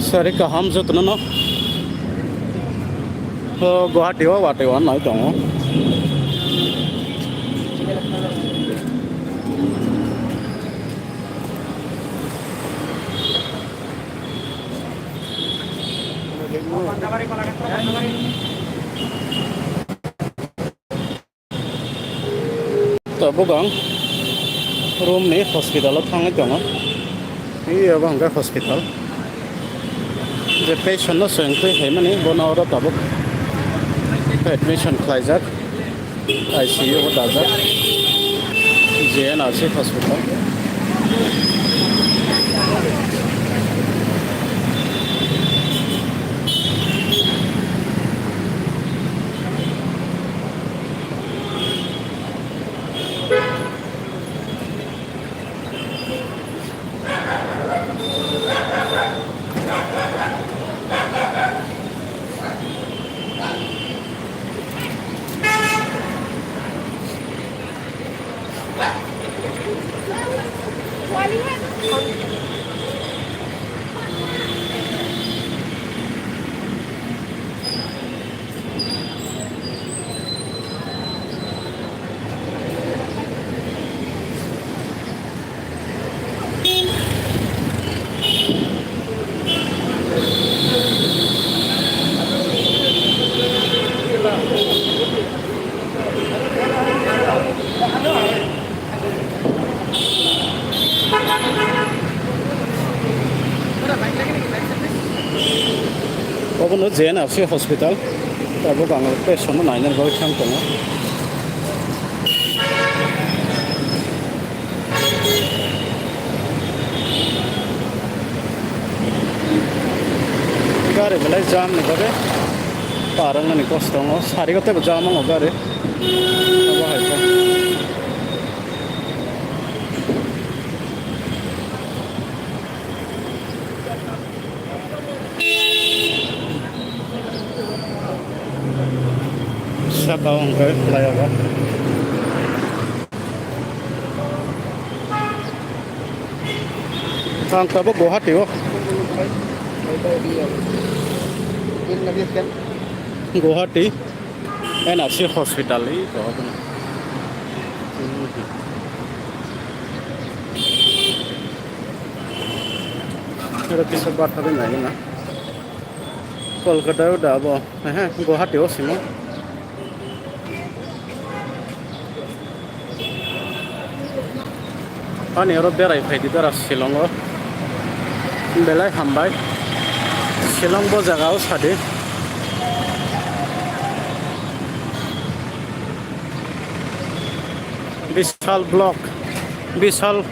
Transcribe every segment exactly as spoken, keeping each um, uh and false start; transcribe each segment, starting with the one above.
Sari kaham jotono no. O Guwahati o watwi o nai tongo. Tabuk ang room ni hospital o thangwi tongo. Iyo bo hwnkhe hospital. Je patient no swng twi phaimani bono oro tabuk admission khlaijak. I C U o dajak. J N R C hospital. Obono J N R C hospital. Tabuk ang patient no naina bagwi thang tongo. Gari belai jam ni bagwi par wngnani kosto wngo. Sari o teibo jam wngo gari. Obo hai khe. Saka o hwnkhe flyover. Ang tabuk Guwahati o. Guwahati N R C hospital i to. Oro kisa batha bai nai na. Kolkata o da abo. Ehe, Guwahati o simo. Ani oro berai phaidi dara Shillong o. Belai hambai. Shillong bo jaga o sadi. Bishal block. Bishal.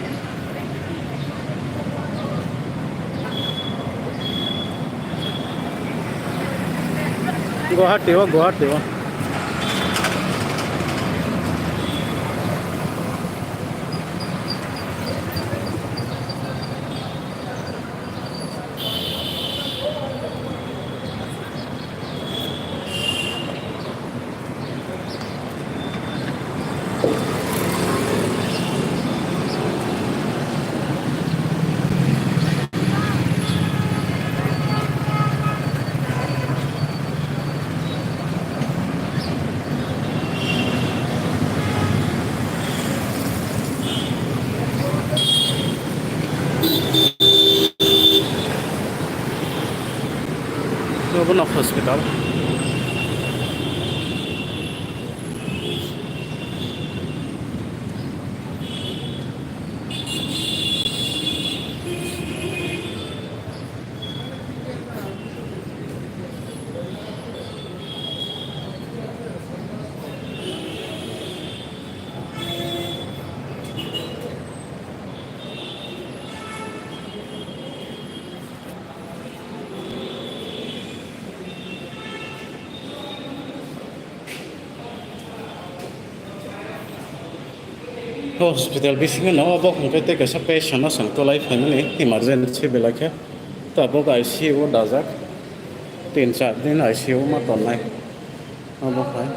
Guwahati o, Guwahati o. Obo no hospital. Hospital bisingo no obo hwnkhe tei kaisa patient no chwng twlai phaimani emergency belai khe. Tabuk I C U o dajak. Tin char din I C U ma tonnai. Obo hai.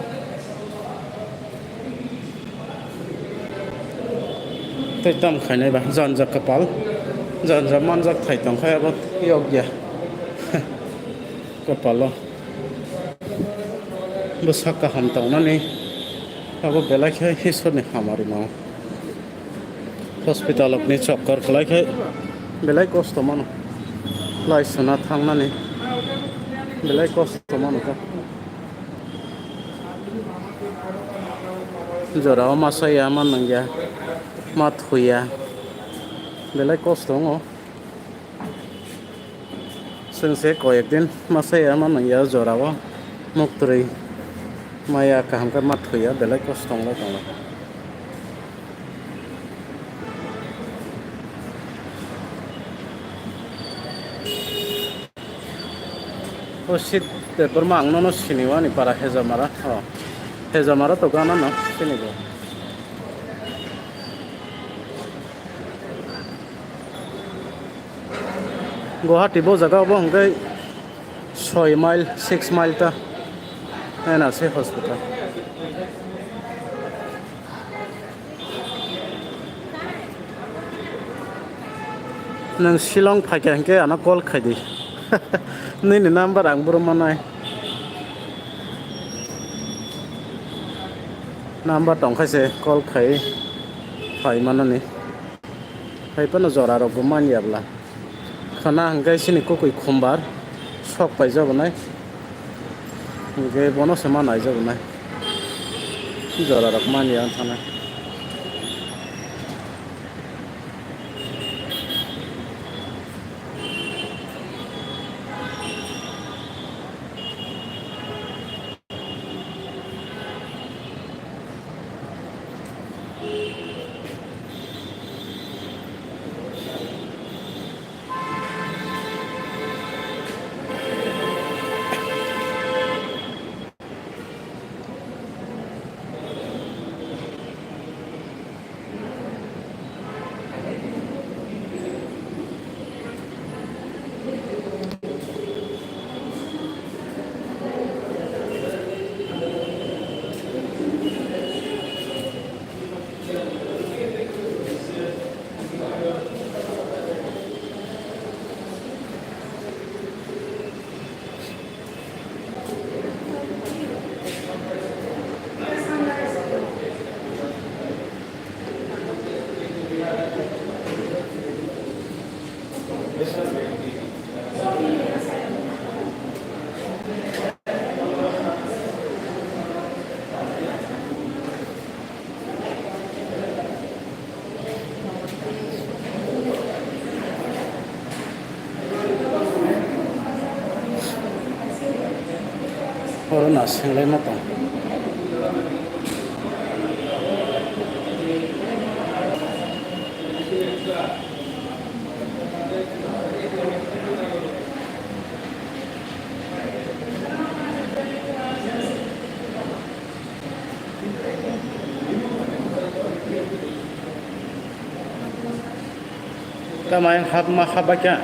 Tei tamo khainai ba janja kwpal. Janja manjak thai tongkha abo yokya. Kopalo bwsa kaham tongnani abo belai khe Isorni hamari no. Hospital ni chokkor khlai khe belai kosto mano. Lai sona thangnani belai kosto mano kha. Jorao masa ya, ma nangya, ma thuya. Belai kosto wngo. Chwng se koyek din masa ya, ma nangya jorao. Muktwrwi maya kaham khe ma thuya, belai kosto wnglai tongo. O sit Debbarma ang nono sini wani para Hejamara. O, Hejamara to gana no sini bo. Guwahati bo jaga bo hwnkhe soi mile, six mile ta N R C hospital. Nwng Shillong phaikha hinkhe ano call khaidi. Nini number ang boro manai. Number tongkha se call khai phai manani. Hai phano jora rok bo manya bla. Khana hwnkhe chini kwkwi khumbar sok paijak nai. Hwnkhe bono se ma naijak nai. Jora rok manya wng thana. Oro na senglaima tong. Tamo ayang hap ma hap baikha.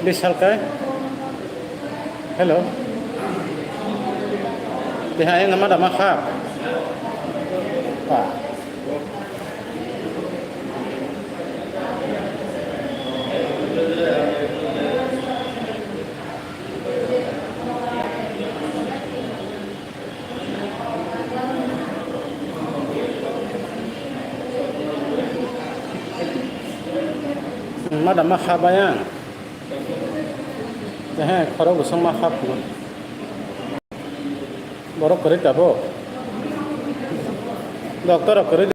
Bisal kai. Hello. Tihai nama dama kha. Pa. Mada ma kha bai ang. He, khorok bwswk ma kha phuru. Borok kwrwi tabuk. Doctor rok kwrwi.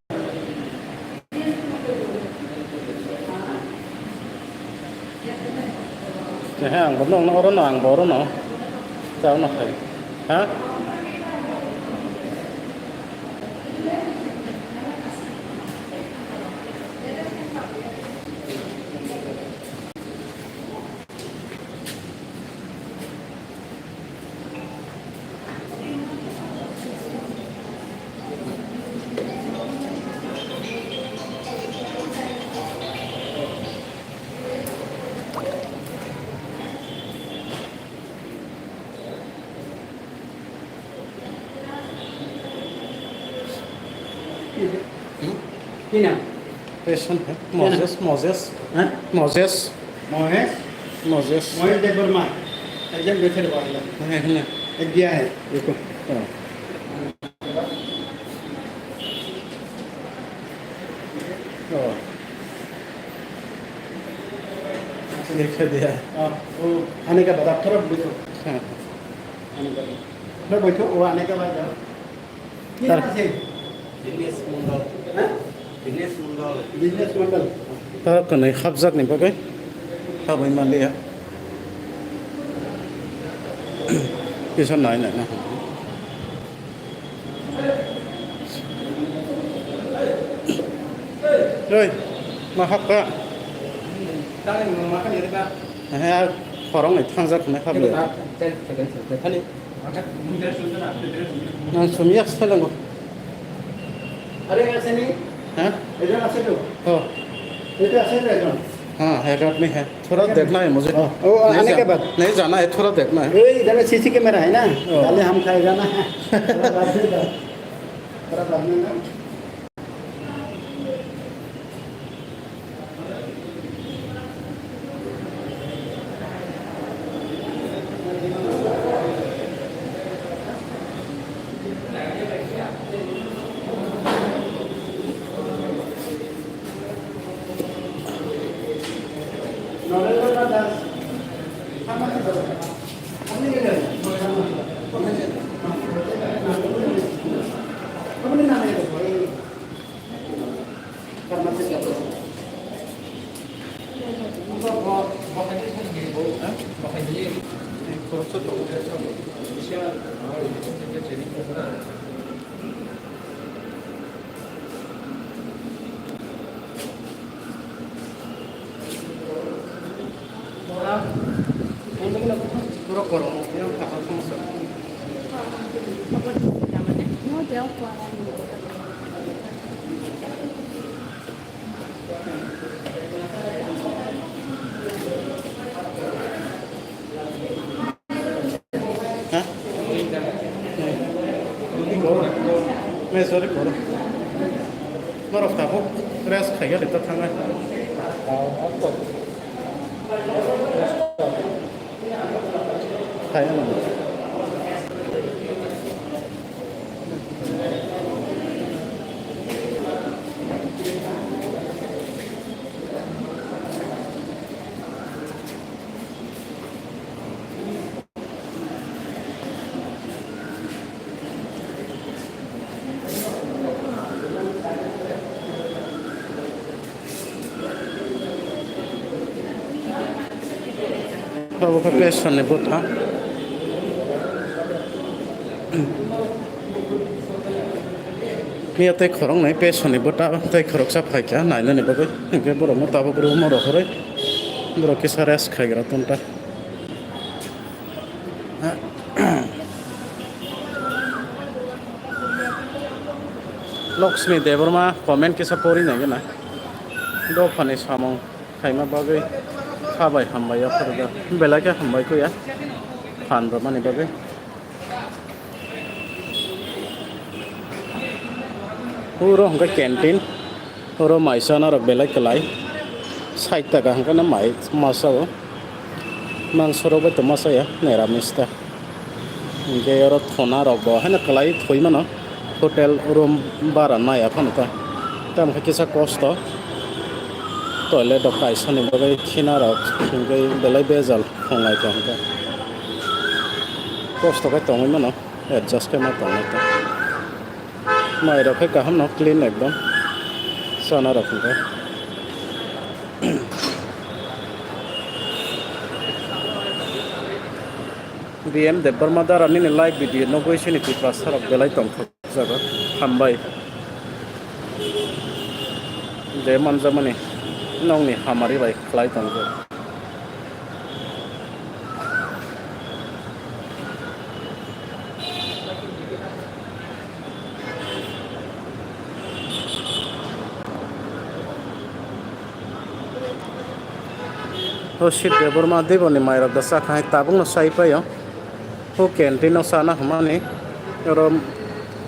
He, ang bo nokno oro no, ang bo oro no. Chao no khai. Ha? Patient hai. Moses, Moses. Ha? Moses. Mohesh? Moses. Mohit Debbarma, একজন বেথের বাসিন্দা। হ্যাঁ, এখানে। এক গিয়া হ্যাঁ। দেখো। হ্যাঁ। ও। দেখে দিয়া। हाँ, वो आने के बाद आप थोड़ा बैठो। হ্যাঁ। आने के बाद। थोड़ा बैठो, वो आने के बाद जाओ। তার বিজনেস মন্ডল। হ্যাঁ? বিজনেস মন্ডল। বিজনেস মন্ডল। তার কোনো হাবজাক নেই পাবে? হাবই মালিয়া। কিছু নাই, নাই, না। Oi, ma hapka? Tang ni ma kani reka. He, a khorok ni thangjak hwnwi hapli. Tang, tang, tang, tang, tang. Nang sumya selango. আরে, আছে নি? হ্যাঁ? এটা আছে তো? ও। এটা আছে তো এখন? হ্যাঁ, এক আদমি হ্যাঁ। थोड़ा देखना है मुझे। हाँ, वो नहीं आने के बाद। नहीं जाना है, थोड़ा देखना है। ए, इधर में सीसी कैमरा है ना? हाँ। पहले हम खाएगा ना। थोड़ा बाद में जाओ। थोड़ा बाद में जाओ। Ha? Me sorry, poro. Norok tabuk rest khaiya rita thangai. Khaiya nang. Abo khe Pesoni bwta. Miya tei khoroknwi Pesoni bwta tei khoroksa phaikha nainani bagwi. Hinkhe borokno tabuk room-o rohorwi borok kisa rest khaigra tonta. Lakshmi Debbarma comment kisa pori nai gana. Dophani samung khaima bagwi kha bai hambai ya phuru da. Belai khe hambai kho ya. Phan rwmani bagwi. Puro hwnkhe canteen. Oro mai chana rok belai kwlai. Sait taka hwnkhe no mai masa o. Mangso rok bai tongma saya, niramis ta. Hinkhe oro thona rok bo haino kwlai thwi mano. Hotel room bara nai aphano ta. Tamo khe kisa kosto. Toilet rok kaisa ni bagwi khina rok hinkhe belai bejal khonglai tong kha. Kosto khe tongwi mano, adjust khe ma tongnai ta. Mai rok khe kaham no clean ekdom. Chana rok hwnkhe. B M Debbarma dara nini live video nugwi sini Tiprasa rok belai tongthok jago. Hambai. Je manjamani nokni hamari bai khlai tongkhe. O sit Debbarma Deboni mairok da chakha hai tabukno chai paio. O canteen o chana hwnmani oro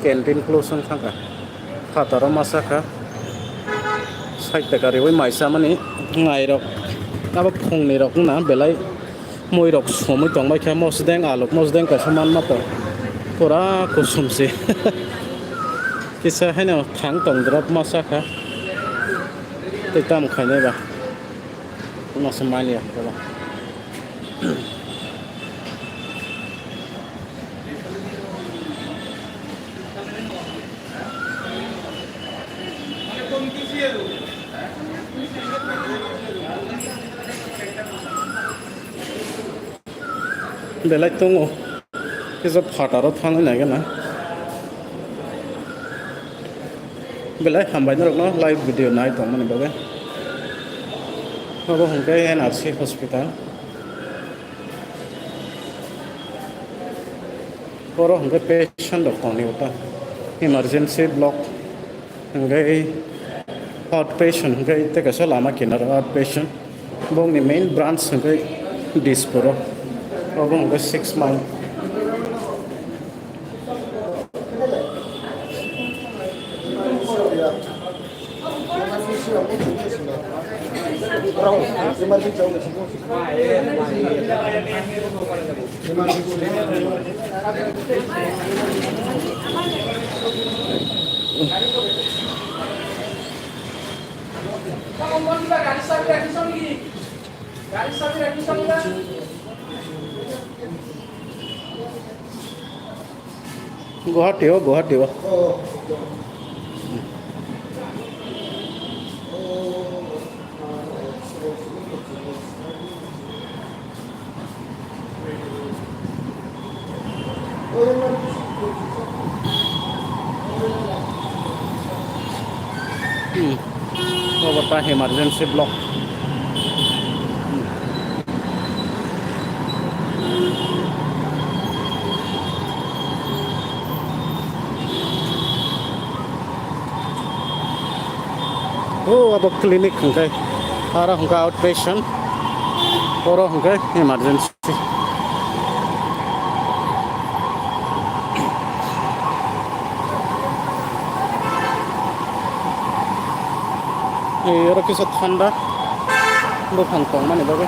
canteen close wng thangkha. Phataro ma sakha. Sait taka riwi mai chamani nai rok. Abo phungni rok wngna belai mui rok somwi tongbai kha, mosdeng aluk mosdeng kaisa manma tong pura kusum se. Kisa haino thang tong drop masa kha. Tei tamo khainai ba. Masa manya kha ba. Belai tongo. Kisa phataro thangwi naikhe na. Belai hambai norokno live video nai tongmani bagwi. Obo hwnkhe N R C hospital. Oro hwnkhe patient rok tongni ota. Emergency block. Hwnkhe outpatient hwnkhe tei kaisa lama kinaro outpatient. Bongni main branch hwnkhe Dispur o. Obo hwnkhe six mile. Guwahati o, Guwahati o. Hmm. Obo ta emergency block. Hmm. O abo clinic hwnkhe, aro hwnkhe outpatient, oro hwnkhe emergency. Ei, oro kisa thanda buphang tongmani bagwi.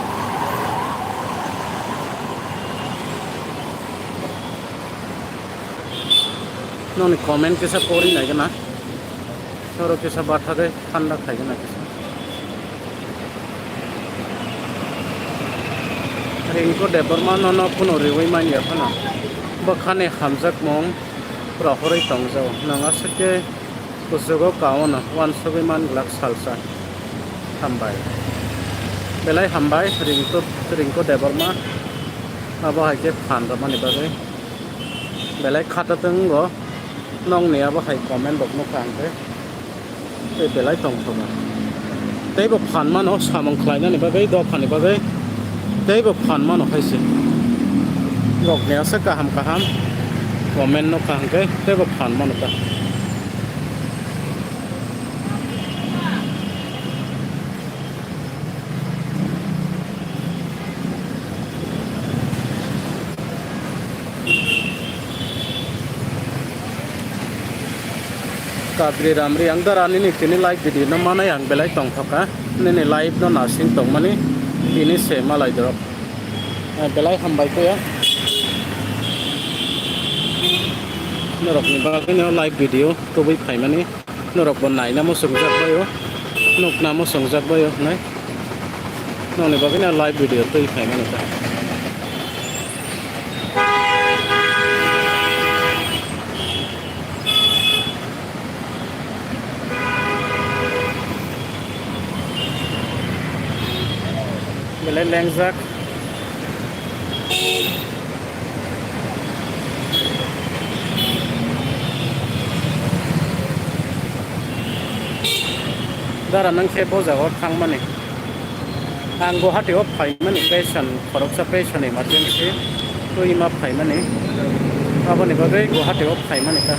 Noni comment kisa pori nai gana. Oro kisa bathagwi thanda khai gana kisa. Ringko Debbarma nono kuno riwi manya phano. Bwkhani hamjakmung rohorwi tongjao. Nang aswk khe kuchugo kaono uansugwi man glak salsa. Hambai. Belai hambai Ringko, Ringko Debbarma. Abo hai khe phan rwmani bagwi. Belai khata tongo, nokni abo hai comment rok nukha ang khe. Tei belai tongthokma. Teibo phan mano samung khlainani bagwi, dophani bagwi. Teibo phan mano hai se. Rokni aswk kaham kaham comment nukha ang khe, teibo phan mano ta. Kabri Ramri, ang dara nini tini live video no manai ang belai tongthoka, nini live no nasing tongmani tini se malai dorok. Eh, belai hambai khe. Norokni bagwi no live video tubui phaimani. Norok bo naina muchungjak bai o, nukna muchungjak bai o hinwi. Nokni bagwi no live video twi phaimani ta. Belai lengjak. Dara nang khe bo jaga o thangmani. Ang Guwahati o phaimani, patient, khoroksa patient emergency twi ma phaimani. Aboni bagwi Guwahati o phaimani ta.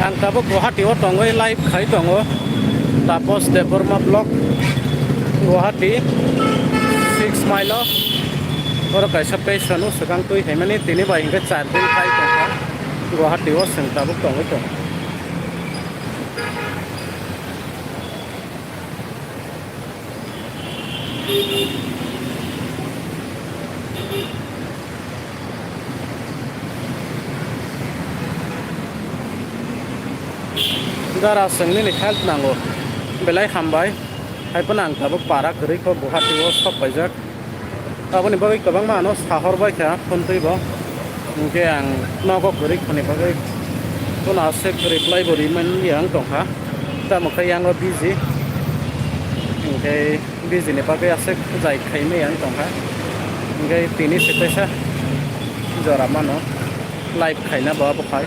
Ang tabuk Guwahati o tongwi live khai tongo. Tapos Debbarma block, Guwahati, six mile o. Oro kaisa patient o swkang twi phaimani, tini bai hwnkhe char din khai tongkha. Guwahati o chwng tabuk tongwi tongo. Dara, chwng nini help nango. Belai hambai. Hai phano ang tabuk para kwrwi kho, Guwahati o sok paijak. Aboni bagwi kwbangma ano sahor bai kha phontwi bo. Hinkhe ang nogo kwrwi khoni bagwi phone aswk reply bo rimani ang tongkha. Tamo khe yango busy. Hinkhe busy ni bagwi aswk jai khaimai ang tongkha. Hinkhe tini se kaisa jora mano live khaina bo abo khai.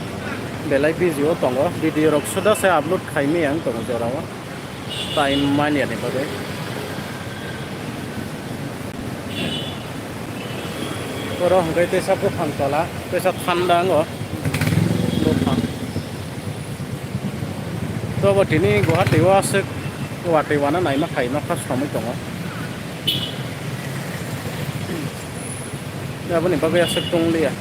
Belai busy o tongo. Video rok suda se upload khaimai ang tongo jora o. Time manya ni bagwi. Oro hwnkhe teisa buphang tola, teisa thanda wngo buphang. Tobo tini Guwahati o aswk watwi wana naima khai nokha somwi tongo. Aboni bagwi aswk tong liya.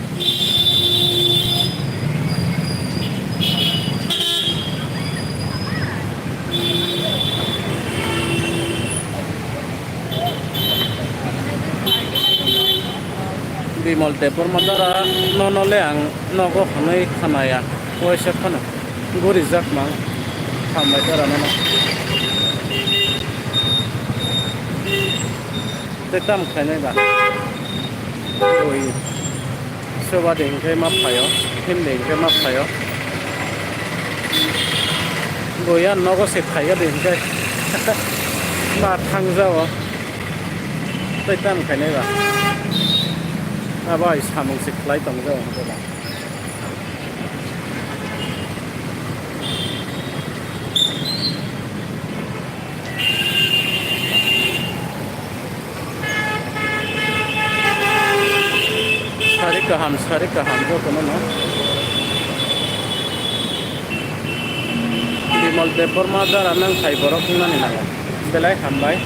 Bimal Debbarma dara nono le ang nogo hwnwi khnaya, waisa phano gurijak mang hambai dara nono. Tei tamo khainai ba? Oi. Soba de hinkhe ma phaio, him de hinkhe ma phaio. Boya nogo se phaiya de hinkhe. Ma thangjao. Tei tamo khainai ba? Abo ai samung se khlai tongjao hinkhe ba. Sari kaham, sari kaham jotono no. Bimal Debbarma dara nang khai borok wngnani nango. Belai hambai.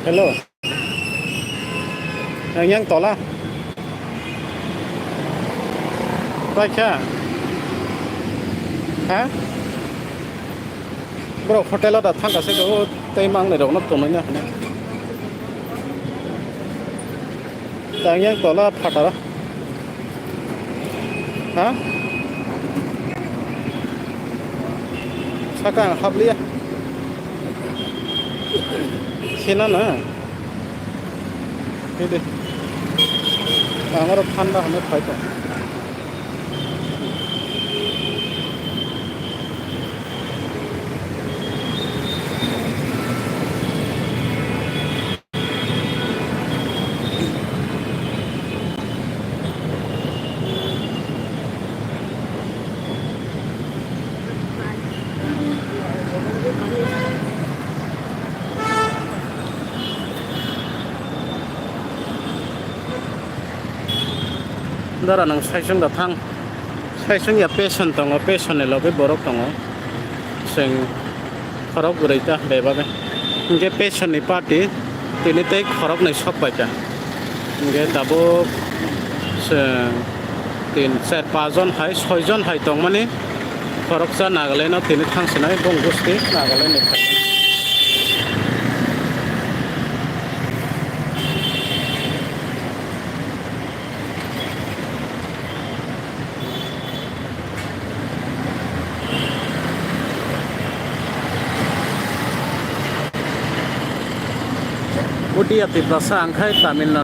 Hello. Ang yang tola. Paikha. Ha? Bro, hotel o da thangka se do, tei mang nai rok no tonwi na hwnwi. Tang yang tola phataro. Ha? Saka ang habliya. Sina na. Hidi. Ang oro thanda hwnwi phai tong. Dara nang saisung da thang. Saisung ya peson tongo, peson ni logi borok tongo. Seng khorok gurui ta bebak. Hingke peson ni party tini tei khorok nai sok pai ta. Hingke tabuk seng tin, char, pas jon hai, soi jon hai tongmani. Khoroksa Nagaland o tini thang sinai bong gusti Nagaland ni. Bhutia Tiprasa ang khai Tamil Nadu.